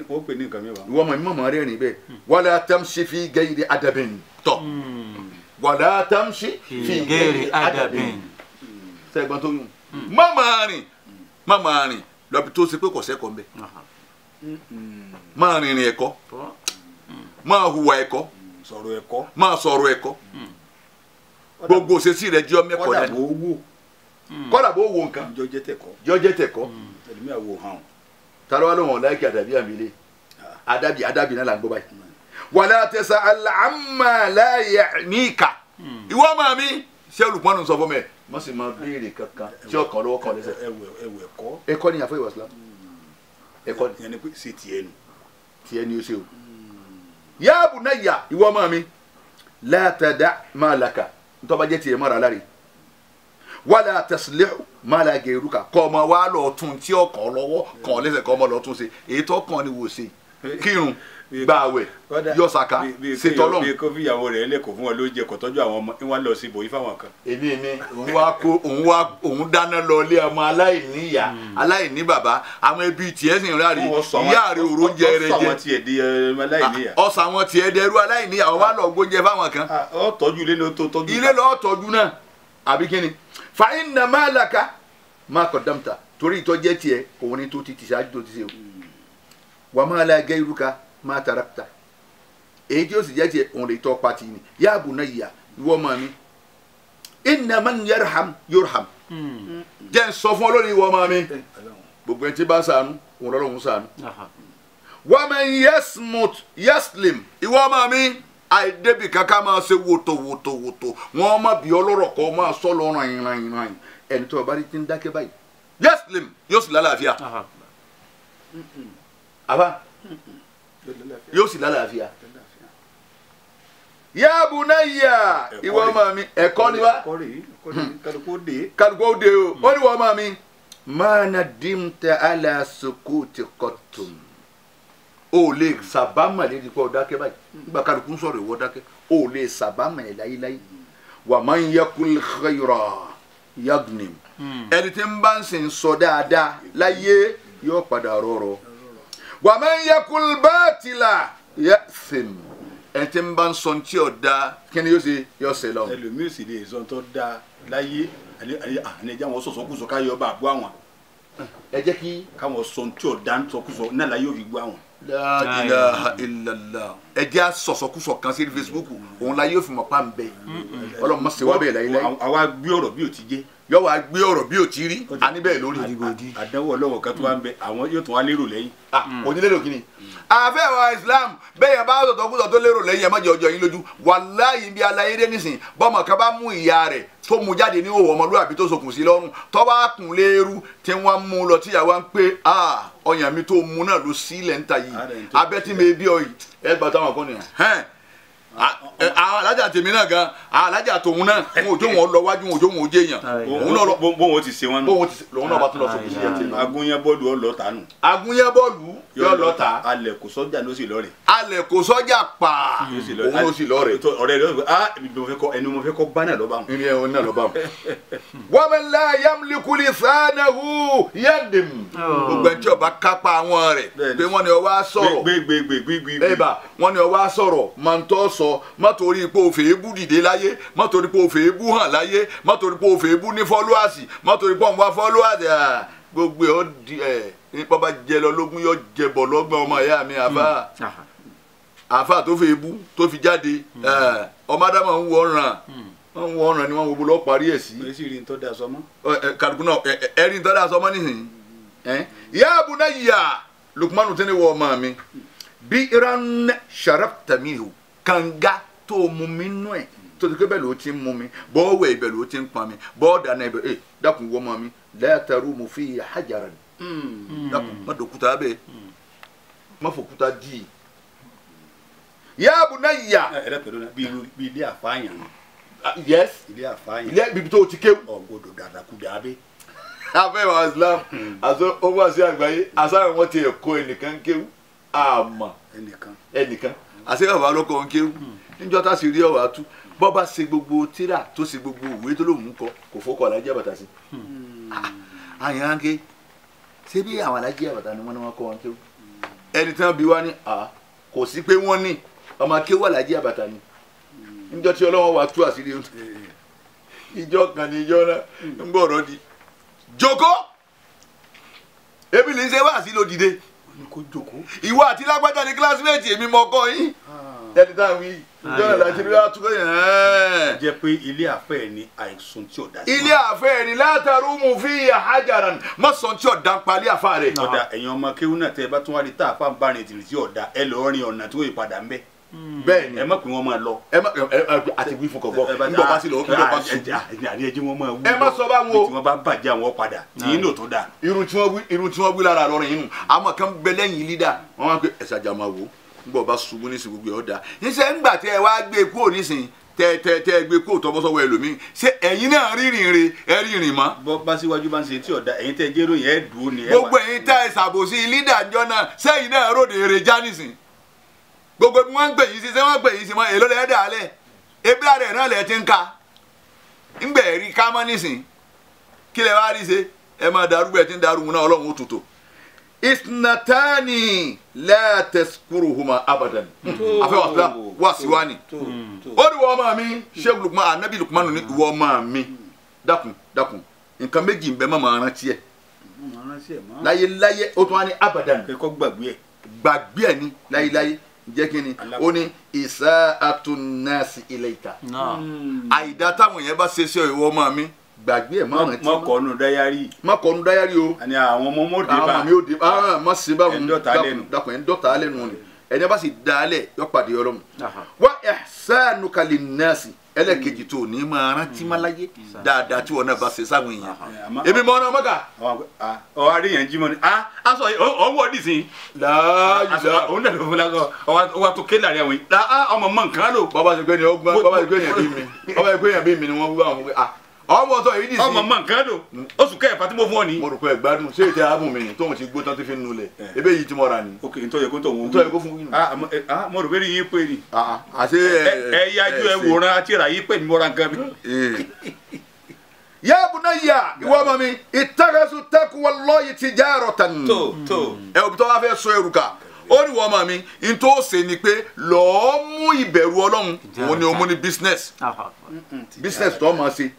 ìwọ ọmọ mi má máa rẹ́rìn-ín bẹ́ẹ̀ wala tamshi fi ghayri adabin tọ̀ wala tamshi fi ghayri adabin sẹ́gbọ́n tó yùn má máa rìn má máa rìn Lọ́bi tó ṣe pé kò sẹ́kọ̀ọ́ mbẹ́. Máa rìnrìn ẹ̀kọ́. Máa hùwà ẹ̀kọ́. Sọ̀rọ̀ ẹ̀kọ́. Máa sọ̀rọ̀ ẹ̀kọ́. Gbogbo òṣèṣì rẹ̀ jẹ́ ọmọ ẹ̀kọ́ dání. Kọ́dà bó wò. Kọ́dà bó wo nǹkan. Jọjẹ́ tẹ̀kọ́. Jọjẹ́ tẹ̀kọ́. Ẹlòmíà wò hàn. Ta ló wá lóhùn ọ̀láìkì àdàbí àmì ilé? Àdàbí àdàbí náà là ń gbọ́ báyìí. Wàlá tẹ̀sán àmà láyà níkà. Ìwọ máa mi ṣé olùpọ́nù sọ fún mi? Má sì máa béèrè kankan tí ọkàn lọ́wọ́ kan lẹ́sẹ̀. Ẹwẹ̀ ẹ̀kọ́. Ẹ̀kọ́ ni àfọyíwá Islam. Ẹ̀kọ́ ni. Yẹn ni pé ṣe tiẹ̀ nu. Tiẹ̀ ni o ṣe o. Ya bunayya ìwọ máa mi. La tada ma laka. Ntọ́ba jẹ́ tiẹ̀ mọ́ra láre. Wala taslihu ma la gairuka. Kọ́ ọmọ wa lọ tún tí ọkàn lọ́wọ́ kan lẹ́sẹ̀ kọ́ ọmọ lọ tún ṣe. Èyí tó kàn ni wò ṣe. Kírun gbààwẹ̀ yọ sàká ṣètò Ọlọ́run. Bí kò fìyàwó rẹ̀ lẹ́kọ̀ọ́ fún wọn ló jẹ kò tọ́jú àwọn ọmọ wọn lọ sí ibòyí fáwọn kan. Èmi mi òun wá kó òun wá òun dáná lọ ilé ọmọ aláìní ìyá aláìní bàbá àwọn ẹbí tiẹ̀ sì ń ráre ìyá rẹ̀ òró ń jẹ rẹ jẹ. Ọ̀sọ̀ àwọn tiẹ̀ di aláìní ìyá. Ọ̀sọ̀ àwọn tiẹ̀ dẹrú aláìní ìyá wọn wá lọ gbóúnjẹ fáwọn kan. Ó tọ́jú ilé ló tó tọ́jú. Ilé lọ́ọ́ tọ́jú náà àbí kíni. Fa inna ma laka ma qaddamta torí ìtọ́jẹ́ tiẹ̀ òun ni tó ti tì ṣáájú tó ti ṣe o. Wa ma la gairuka ma tarakta èyí tí ó sì jẹ́ tiẹ̀ òun lè tọ́ pati ni ya bunayya ìwọ ọmọ mi inna man yarham yurham jẹ́ n sọ fún ọ lónìí ìwọ ọmọ mi gbogbo ẹni tí bá ṣàánú òun lọ́lọ́run ṣàánú wa man yasmut yaslim ìwọ ọmọ mi àìdébì kankan máa ṣe wòtò wòtò wòtò wọn má bí ọlọ́rọ̀ kọ́ máa sọ lọ ràn ràn ràn ẹni tó o bá rí ti ń dákẹ́ báyìí yaslim yóò sì lálàáfíà àbá yóò sì lálàáfíà. Ya bunayya ìwọ ọmọ mi ẹ̀kọ́ ni wá kálukú ó dé o ó ní ìwọ ọmọ mi. Ma nadimta ala sukuti qattum o lè sàbámà lédi pé o dákẹ́ báyìí nígbà kálukú ń sọ̀rọ̀ ìwọ dákẹ́ o lè sàbámà ẹ̀ láyéláyé wa man yakul khayra yagnim ẹni tí ń bá ń sìn sọ dáadáa láyé yóò padà rọrọ. Wa man yakul batila ya'thim ẹ tí ń bá ń sọ tí ò da kí ni yóò ṣe yóò ṣe lọ. Ẹlòmíì sì lè sọ tó da láyé àní ẹjẹ àwọn sọsọkúsọ káyọ bá gbọ́ àwọn. Ẹ jẹ́ kí. Káwọn sọ tí ò da ń sọkúsọ náà láyé òfin gbọ́ àwọn. La ilaha illallah ẹ jẹ́ sọsọkúsọ kan sí Facebook òun láyé òfin mọ̀ pa ń bẹ Ọlọ́run má ṣe wá bẹ́ẹ̀ láyé láyé. Àwa gbé ọ̀rọ̀ bí ò ti jẹ́. Yọ wá gbé ọ̀rọ̀ bí ò ti rí àní bẹ́ẹ̀ lórí. Àdánwò Ọlọ́run kan tó wá ń bẹ àwọn yóò tún wá lérò lẹ́yìn. Onílérò kí ni. Àfẹ́ wa Islam bẹ́ẹ̀ yẹn bá sọ̀tọ̀ tó lérò lẹ́yìn ẹ̀ má jẹ́ ọjọ́ yín lójú wàláyé bí aláyé dé nísìn bọ́mọ kan bá mú ìyá rẹ̀ tó mú jáde ní òwò ọmọlúwàbí tó sokùn sí lọ́rùn tó bá kùn léèrú tí wọ́n mú lọ tíyàwó ń pé ọyàn mi tó mú náà ló sílẹ̀ ń ta yìí abẹ́ tí mi bí ọ yìí ẹ gbà táwọn kan nìyẹn àwọn alájà tèmi náà gan alájà tòun náà wọn ò jó wọn lọ wájú wọn ò jó wọn ò jẹ èèyàn òun náà lọ bóun ti ṣe wọn nù bóun ti lòun náà bá tún lọ sókè sí ẹtì. Agúnyán bọ́ọ̀lù ọ lọ tà nù. Agúnyán bọ́ọ̀lù yọ lọ tà. Alẹ̀ kò sọ́jà ló sì lọ rẹ̀. Alẹ̀ kò sọ́jà pa òun ló sì lọ rẹ̀. Ọ̀rẹ́ rẹ̀ ah ẹni mo fẹ́ kọ́ bá náà lọ bá wọn. Ìrìn ẹ̀hún náà lọ bá wọn. Wa man la yamliku lisanahu yandim. Gbogbo ẹni tí ó bá kápá àwọn rẹ̀ pé wọ́n ní ó wá sọ̀rọ̀. Gbégbégbégbé. Wọ́n ní ó wá sọ̀rọ̀ máa ń tọ́ sọ má torí pé o fèé bú dìde láyé má torí pé o fèé bú hàn láyé má torí pé o fèé bú ní fọ́lúàsì má torí pé òun wá fọ́lúàsì gbogbo ẹ̀ ó di ẹ̀ ní bàbá jẹ lọ lógún yóò jẹ bọ̀ lọ́gbọ̀n ọmọ ìyá mi àfa àfa tó fèé bú tó fi jáde ọmọ ádámà ń wọ ọ̀ràn ń wọ ọ̀ràn ni wọ́n gbogbo lọ́ọ́ parí ẹ̀ sí. Kàdùkú náà ẹ̀rí tó dáa sọmọ́ nísìnyí. Ya bunayya Lukmanu tẹ́lẹ̀ wọ ọmọ mi bí iran sharabta minhu kànga tó mú mi nú ẹ tó ti pé bẹ́ẹ̀ ló ti ń mú mi bọ́ọ̀wẹ̀ ibẹ̀ ló ti ń pọn mi bọ́ọ̀dà náà ibẹ̀ ẹ dákun wọ́n mọ́ mi la tarumu fihi hajaran dákun má dòkúta bẹ́ẹ̀ má fòkúta dì í. Ya bunayya. Ẹ ẹ pẹ̀lú bí ilé àfáàyàn. Yes ilé àfáàyàn. Ilé ibi tó ti kéwù. Ọ̀gbọ́dọ̀ dàdàkúdà bẹ́ẹ̀. Afẹ́ wa Islam àti owó àti àgbáyé àsáyẹ̀ wọn ti ẹ̀kọ́ ẹnìkan kéwù àmọ́ ẹnìkan àti bàbá ló kọ́ ń kéwù níjọ́ tá a sì rí ọ̀rọ̀ àtú bọ́ bá ṣe gbogbo tíra tó ṣe gbogbo ìwé tó lòun kọ kò fọkọ alájí àbàtà sí. Àyàn á ké ṣé bí àwọn alájí àbàtà ni wọ́n ní wọ́n kọ́ wọn kéwù ẹni tí wọ́n bí wá ní à kò sí pé wọ́n ní ọmọ kéwù alájí àbàtà ni níjọ́ tí Ọlọ́run wà tú àṣírí ìjọ kan ní ìjọ náà ń gbọ́ ọ̀rọ̀ di jókòó Ebi lè ṣe wá sí lódìde. Ìwọ àti lágbájá ni kílásímẹ́ẹ̀tì èmi mọ ọkọ yín. Ẹni tá à ń wí jọ́nà láti rí àtúkọ̀ yẹn. Jẹ́ pé ilé àfẹ́ ni àìsùn tí ò dá sí. Ilé àfẹ́ ni látàrú mu fi hajaran má sọ tí ò dá ń palẹ̀ àfa rẹ̀. Ọ̀dà ẹ̀yin ọmọ kéwú náà tẹ́ ẹ bá tún wá rí tá àfa ń bá rìn tìrì tí ò dá ẹ lọ́ọ́ rin ọ̀nà tí ó yí padà ń bẹ́. Bẹ́ẹ̀ni ẹ má pè wọ́n máa lọ. Ẹ má àti wí fún kọ̀gbọ́ ńgbọ́ bá sí lọ ńgbọ́ bá sùn. Ẹ má sọ báwọn o. Tí wọ́n bá bàjẹ́ àwọn padà tí yín lò tó dáa. Irun tí wọ́n wí lára lọ́rùn yín nù àwọn kan bẹ lẹ́yìn lídà wọ́n máa ń pè ẹ̀sà jà máa wò ńgbọ́ bá ṣubú nísìn gbogbo ẹ̀ ọ̀dà. Níṣẹ́ ńgbà tẹ́ ẹ wá gbé kúrò nísìn tẹ́ tẹ́ gbé kúrò tọmọsọ́wọ́ ẹlòmíì ṣé ẹ̀yin náà rírìn re ẹ rírìn mọ́. Bọ́ bá síwájú bá ń ṣe tí ọ̀dà ẹ̀yin tẹ́ jẹ́rò yẹn ẹ̀ dúró ni ẹ wà. Gbogbo ẹ̀yin tẹ́ ẹ ṣàbòsí lídà ńjọ́ náà sẹ́yìn náà ròde èrè já nísìn gbogbo bí wọ́n ń gbè yín sí ṣé wọ́n ń gbè yín sí mọ́ èló lẹ́ẹ̀ dà lẹ̀ ebi àrẹ̀ náà lẹ̀ ti ń ka ńgbẹ̀ rí ká mọ́ nísìn kí lẹ wá rí ṣe ẹ máa darúgbó ẹ ti ń darúgbó náà ọlọ́run ó tutù. Isnatani la taskuruhuma abadan afẹ́ wà sílá wà sí wá ni ó ní wọ́n máa mi Sheikh Lukman anabi Lukman ní wọ́n máa mi dákun dákun nǹkan méjì ń bẹ má máa rántí ẹ láyé láyé ó tún wá ní abadan gbàgbé ẹ ní láyé láyé jẹ́ kí ni ó ní ìsáàtúnnáàsì ilayka àìdá táwọn yẹn bá ṣe sí ìwọ ọmọ mi gbàgbé ẹ̀ má rántí mọ́ kọ́nu dáyárì má kọ́nu dáyárì o àní àwọn ọmọ mọ́ dé bá àwọn mi ò dé bá má ṣe bá wọn dákun ẹ̀ ń dọ́ta lẹ́nu ni ẹni bá sì dá lẹ̀ yọ pàdé ọlọ́run wa ihsanuka linnasi ẹlẹ́kejì tó ní máa rántí má láyé dáadáa tí wọn náà bá ṣe sáwọn èèyàn èmi mọ ọ̀nà mọ́kà. Ọ àríyàn jí mọ́ ni a sọ ọwọ́ dì sí. Láàyè òun náà ló fún lakọ ọwọ́ tó ké láàrin àwọn yìí ọmọ mọ nǹkan lò. Bàbá ṣe pé ni ọgbọ́n bàbá ṣe pé yẹn bí mi bàbá ṣe pé yẹn bí mi ni wọ́n wú àwọn pé ọmọ sọ èyí dì sí. Ọmọ mọ nǹkan lò oṣù kẹfà tí mo fún ọ ní. Mo rò pé ẹgbádùn ṣé ètò ààbùn mi ni tóun ti gbó tán tó fi ń nulẹ̀ ebe yìí tí mo rà ni. Ok ntọ́ yẹ kó tó wọn. Ntọ́ yẹ kó fún yín. Mo rò pé yín pé ni. Àṣé ẹ yájú ẹ wòran àti rà yín pé mi mo ra nǹkan mi. Ya bunayya ìwọ ọmọ mi ittakasu taqwallahi tijaratan. Tó tó. Ẹ òbí tó wá fẹ́ sọ ẹrù ká ó ní ìwọ ọmọ mi n tó ṣe ni pé lọ́ọ́ mú ìbẹ̀rù Ọlọ́run òun ni ó mú ní business business tó máa ṣe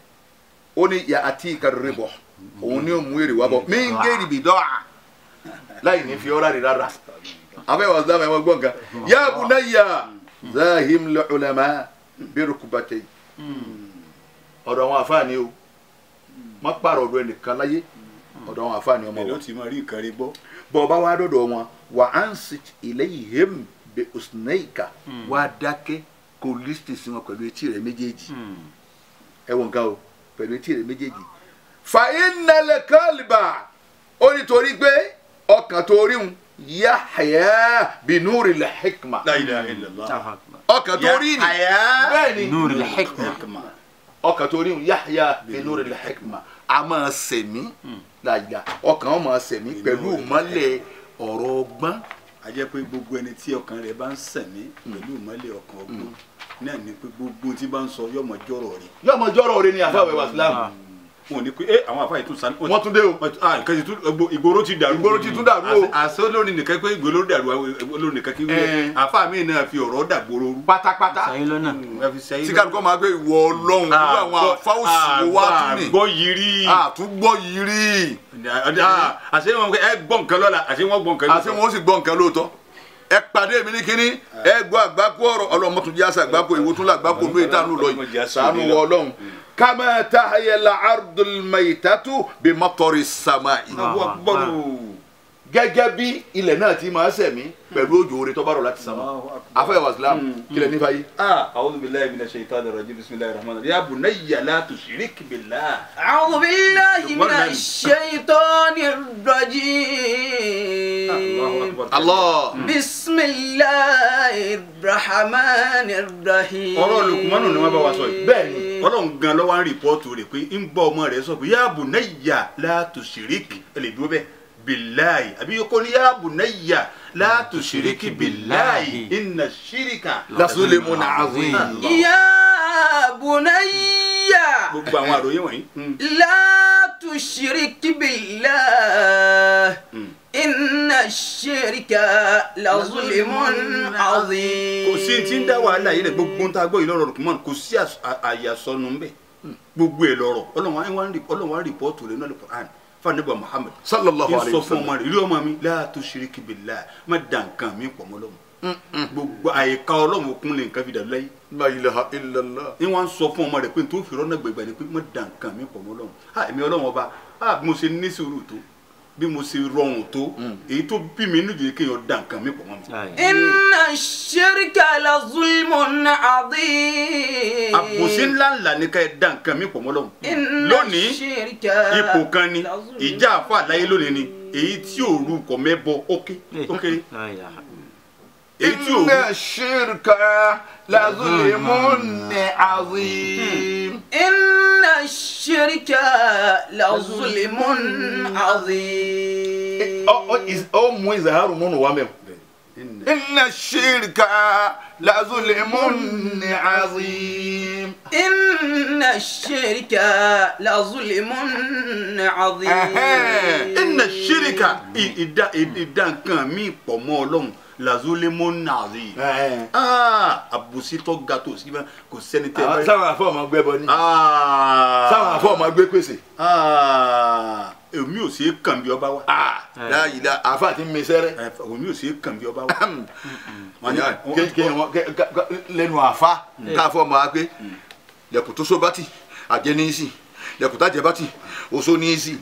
ó ní yà àti ìkàrẹ̀bọ̀ òun ni ó mú èrè wá bọ̀ mí ń gé ìrìbì dọ́à láì ní fi ọ́rá rẹ̀ rárá afẹ́ wà sílámù ẹ̀wọ̀n gbọ̀ngàn ya bunayya zahim al-ulama bi rukbatay ọ̀dọ̀ àwọn àfáàní o má pààrọ̀ ọ̀dọ̀ ẹnìkan láyé ọ̀dọ̀ àwọn àfáàní ọmọ wọn. Ti máa rí nǹkan rí gbọ́. Bọ̀ bá wá dọ̀dọ̀ wọn wà á ń sit ilayhim bi usnayka wá dákẹ́ kò lísìtì sí wọn pẹ̀lú etí rẹ̀ méjèèjì ẹ̀wọ̀n nǹkan o pẹ̀lú etí rẹ̀ méjèèjì. Fa innal qalba ó nítorí pé ọkàn tó rí un yahya bi nuril hikma. La ilaha illallah. Ọkàn tó rí ni bẹ́ẹ̀ ni nuril hikma. Ọkàn tó rí un yahya bi nuril hikma a máa sẹ̀mí láyà ọkàn ó máa sẹ̀mí pẹ̀lú ìmọ́lẹ̀ ọ̀rọ̀ ọgbọ́n. A jẹ́ pé gbogbo ẹni tí ọkàn rẹ̀ bá ń sẹ̀mí pẹ̀lú ìmọ́lẹ̀ ọkàn ọgbọ́n náà ni pé gbogbo tí bá ń sọ yọmọ jọrọ rẹ. Yọmọ jọrọ rẹ ni àfàwẹ̀ wàsílámù. Wọn ò ní pé àwọn àfàyè tún sanu. Wọ́n tún dé o. Ìgboro ti dàrú. Ìgboro ti tún dàrú o. Àṣọ olórin nìkan pé ìgboro dàrú olórin nìkan kí wíwẹ. Àfà mi náà fi ọ̀rọ̀ dàgbòrò rú. Pátápátá. Tí kálukọ́ máa gbé ìwọ Ọlọ́run irú àwọn àfa òsì wo wá tún ní. Àgbọ̀ yìí rí. Àtúgbọ̀ yìí rí. Àṣé wọn ẹ gbọ́ nǹkan lọ́la àṣé wọn gbọ́ nǹkan lóòótọ́. Àṣé wọn ó sì gbọ́ nǹkan lóòótọ́. Ẹ pàdé mi ní kínní ẹ gbọ́ àgbákò ọ̀rọ̀ ọlọ́mọ tún jẹ́ àṣà àgbákò ìwò tún làgbákò ní ìtànú lọ yìí ṣàánú wọ Ọlọ́run. Kama tahya al-ardul maytatu bi matari samai. Gẹ́gẹ́ bí ilẹ̀ náà ti máa sẹ̀mí pẹ̀lú òjò oore tó bá rọ̀ láti sánmà. Afẹ́ wàsílám kílẹ̀ nífa yìí. A'udhu billahi minash shaitanir rajim bismillahir rahmanir rahim. Ya bunayya la tushrik billah. A'udhu billahi minash shaitanir rajim. Allah. Bismillahir rahmanir rahim. Ọ̀rọ̀ Lukumanu ni wọ́n bá wa sọ yìí. Bẹ́ẹ̀ni. Ọlọ́run gan ló wá ń rìpọ́ọ̀tù rẹ̀ pé ń bọ́ ọmọ rẹ̀ sọ pé ya bunayya la tushrik ẹ lè dúró bẹ́ẹ̀. Billahi àbí yòókù ni ya bunayya la tushiriki billahi inna shirika la zulimun azim. Ya bunayya. Gbogbo àwọn àròyé wọ̀nyí. La tushiriki billahi inna shirika la zulimun azim. Kò sí ti ń dá wàhálà yìí rẹ̀ gbogbo ń ta gbọ́ yìí lọ́rọ̀ Lukman kò sí àyàsọnù ń bẹ̀ gbogbo ẹ̀ lọ́rọ̀ Ọlọ́run wá ń rìpọ́ọ̀tù rẹ̀ náà Al-Qur'an. fanabu Muhammad sallallahu alayhi wa sọ fún sallam. ọmọ rẹ̀ ilé ọmọ mi la tushiriki billah má da nǹkan mi pọ̀ mọ́ Ọlọ́run gbogbo àyíká Ọlọ́run òkun lè nǹkan fi dàrú láyé La ilaha illallah. ní wọ́n sọ fún ọmọ rẹ̀ pé tó fi rọ́nà gbẹ̀gbẹ̀ ni pé má da nǹkan mi pọ̀ mọ́ Ọlọ́run ha èmi Ọlọ́run ọba ha bí mo ṣe ní sùúrù tó bí mo ṣe rọrùn tó èyí tó bí mi nínú jẹ́ kéèyàn da nǹkan mi pọ̀ mọ́ mi. Inna shirka la zulmun adhim. Àbòsí ńlá ńlá ni ká ẹ da nǹkan mi pọ̀ mọ́ Ọlọ́run. Inna Lónìí shirka ipò kan ni la zulmun. ìjà àfa àláyé lónìí ni èyí tí òru kọ̀ mẹ́bọ ókè ókè èyí tí òru Inna shirka la zulmun azim. Inna shirka la zulmun azim. Ó mú ìzàhárù múnú wa mẹ́wọ̀. Inna shirka la zulmun azim. Inna shirka la zulmun azim. Inna shirka ìdá nǹkan mi pọ̀ mọ́ Ọlọ́run la zulmun azim. Àbòsí tó ga tó sí kò sẹ́ni tẹ́ báyìí. Sáwọn àfọ ọmọ gbé bọ ní. Sáwọn àfọ ọmọ gbé pèsè. Èmi ò ṣe é kàn bí ọba wa. Láyìí dá àfa àti mísẹ́rẹ́. Èmi ò ṣe é kàn bí ọba wa. Lẹ́nu àfa káfọ́ ọmọ wa pé lẹ́kùn tó só bá tì àjẹ́ ní í sì lẹ́kùn tá jẹ́ bá tì oṣó ní í sì.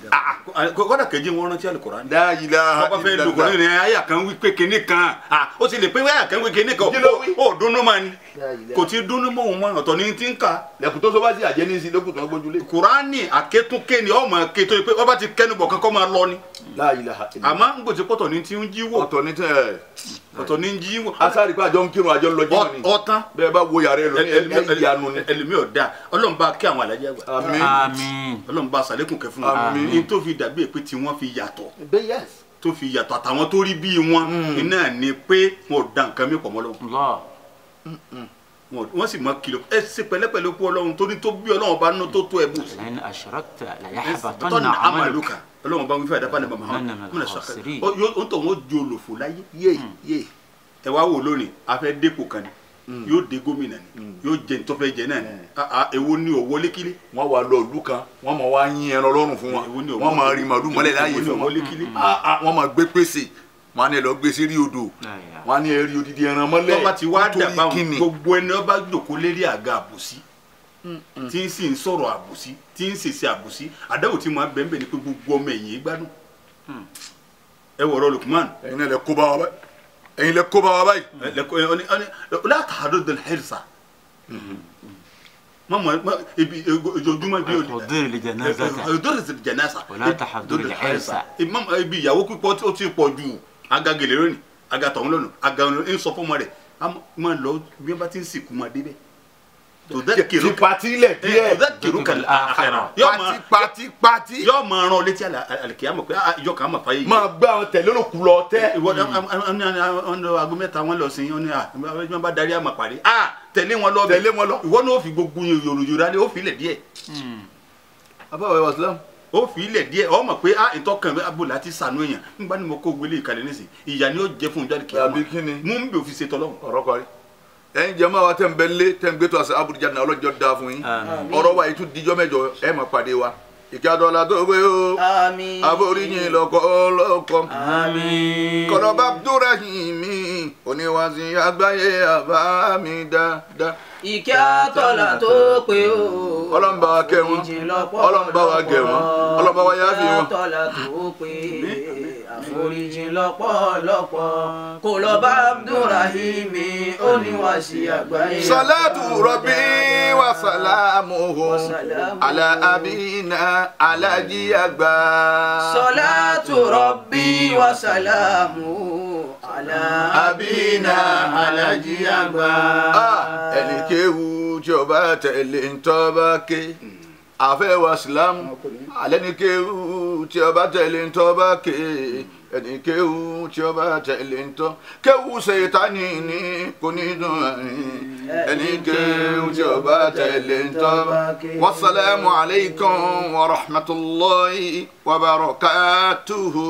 Kọ́dà kejì wọn rántí Al-Qur'an. La ilaha ọba fẹ́ lùkọ́ ní àyà kan wí pé kinní kan ó ti lè pé àyà kan wí kinní kan ó dúnú máa ni kò ti dúnú mọ́ òun mọ́ ọ̀tọ̀ ní ti ń kà. Lẹ́kùn tó só bá tì àjẹ́ ní í sì lókùn tó ń gbójúlé. Kùránì àkétúnké ni ọmọ kéto pé ọba ti kẹnu bọ̀ kankan máa lọ ni. La ilaha illallah. Àmọ́ ń gbòtí pọ̀tọ̀ ní ti ń jí wò. Ọ̀tọ̀ ní tẹ́ ọ̀tọ̀ ní ń jí wò. Asárì pé àjọ ń kírun àjọ ń lọ jímọ̀ ni. Ọ̀tán. Bẹ́ẹ̀ bá wo yàrá ẹ lómi ni. Ẹlòmí ọ̀dà Ọlọ́run bá kí àwọn alájà gbà. Àmín. Ọlọ́run bá sàlékùn kẹ fún wọn. Ní tó fi dàbí pé tí wọ́n fi yàtọ̀. Tó fi yàtọ̀ àtàwọn tó rí bí wọn iná ni pé wọn ò da nǹkan mi pọ̀ mọ́ Ọlọ́run. Wọ́n sì mọ kìlọ̀ ẹ ṣe pẹ̀lẹ́pẹ̀lẹ́ kú Ọlọ́run torí tó bí Ọlọ́run bá ná tó tó ẹ bù sí. La'in ashrakta la yahbatanna amaluka. Ọlọ́run bá ń fẹ́ àdáfà ní bàmá ó ń tọ̀ wọ́n ju olòfò láyé. Ẹ wá wò lónìí a fẹ́ dépò kan ni yóò dé gómìnà ni yóò jẹ ntọ́fẹ́ jẹ náà ni èwo ni ò wọlé kílé. Wọ́n wá lọ ìlú kan wọ́n máa wá yín ẹran lọ́rùn fún wọn wọ́n máa rí màlúù mọ́lẹ̀ láàyè fún wọn wọ́n máa gbé pèsè wọ́n á ní ẹ lọ gbé sí rí odò wọ́n á ní ẹ rí odidi ẹran mọ́lẹ̀ tọ́ba ti wá dàgbà gbogbo ẹni ọba jòkó lérí àga àbòsí tí ń sì ń sọ̀rọ̀ àbòsí tí ń ṣèṣe àbòsí àdáwò tí mo bẹ́ẹ̀ bẹ́ẹ̀ ni pé gbogbo ọmọ ẹ̀yìn gbádùn ẹ wọ̀rọ̀ Lukman. Ẹ̀yin náà lẹ kó bá wa báyìí ẹ̀yin lẹ kó bá wa báyìí. Látàdó dẹ̀lẹ̀ hẹ́rìsà mọ ibi ojoojúmọ́ ibi òdòdó jẹnasa ibi ìyàwó pípọ̀ ó ti pọ̀ ju aga gèlè lónìí aga tọ̀hún lónìí aga ń sọ fún ọmọ rẹ̀ máa lọ bí wọ́n bá ti ń sìnkú máa débẹ̀. Ti pati lẹ̀ díẹ̀ pati pati yóò máa rán létí àlìkìyàmọ̀ pé ìjọ kan máa fàyè yìí. Máa gbá àwọn tẹ̀lé olókùú lọ tẹ́. Ìwọ aago mẹ́ta wọn lọ sí wọn bá darí àmọ̀ parí tẹ̀lé wọn lọ tẹ̀lé wọn lọ. Ìwọ náà ó fi gbogbo yòròyòrò alẹ́ ó fi ilẹ̀ díẹ̀. Abáwọ̀ ẹ̀wà sílámù. Ó fi ilẹ̀ díẹ̀ ọ mọ̀ pé ìtọ́kàn mi abò láti sànú èèyàn nígbà tí mo kó gbélé ìkàlẹ̀ nísìn ìyá ni ó jẹ́ fún ìjọ àlìkìyàmọ̀ mú mi bí òfin ṣe tọ́lọ́hún. Ọ̀rọ̀ parí. Ẹ̀yin jẹ́ máa wa tẹ́ ń bẹ lé tẹ́ ń gbé tó àṣẹ Abuja náà ọlọ́jọ́ dáa fún yín ọ̀rọ̀ wa yìí tún dijọ́ mẹ́jọ ẹ máa pàdé wa ìkí adọ́lá tó gbé o àforíyìn lọ́kọ́ lọ́kọ́ kọ̀dọ̀bá Abdurrahimi oníwàsí àgbáyé àbá mi dáadáa. Ìkí adọ́lá tó pé o Ọlọ́run bá wa kẹ́ wọn Ọlọ́run bá wa gẹ̀ wọn Ọlọ́run bá wa yááfì wọn. Ìkí adọ́lá tó pé àforíjìn lọ́pọ̀lọpọ̀ kò lọ bá Abdurrahimi oníwàsí àgbáyé. Salatu rabbi wa salamuhu ala abina alaji àgbà. Salatu rabbi wa salamuhu ala abina alaji àgbà. Ẹnì kéwu tí o bá tẹ̀lé ń tọ́ bá ké àfẹ́ wa sílámù alẹ́ ní kéwu tí o bá tẹ̀lé ń tọ́ bá ké ẹnì kéwu tí o bá tẹ̀lé ń tọ́ kéwu ṣètánì ní kò ní dùn ẹnì kéwu tí o bá tẹ̀lé ń tọ́ bá ké. Wasalaamu alaykum wa rahmatulahi wa barakatuhu.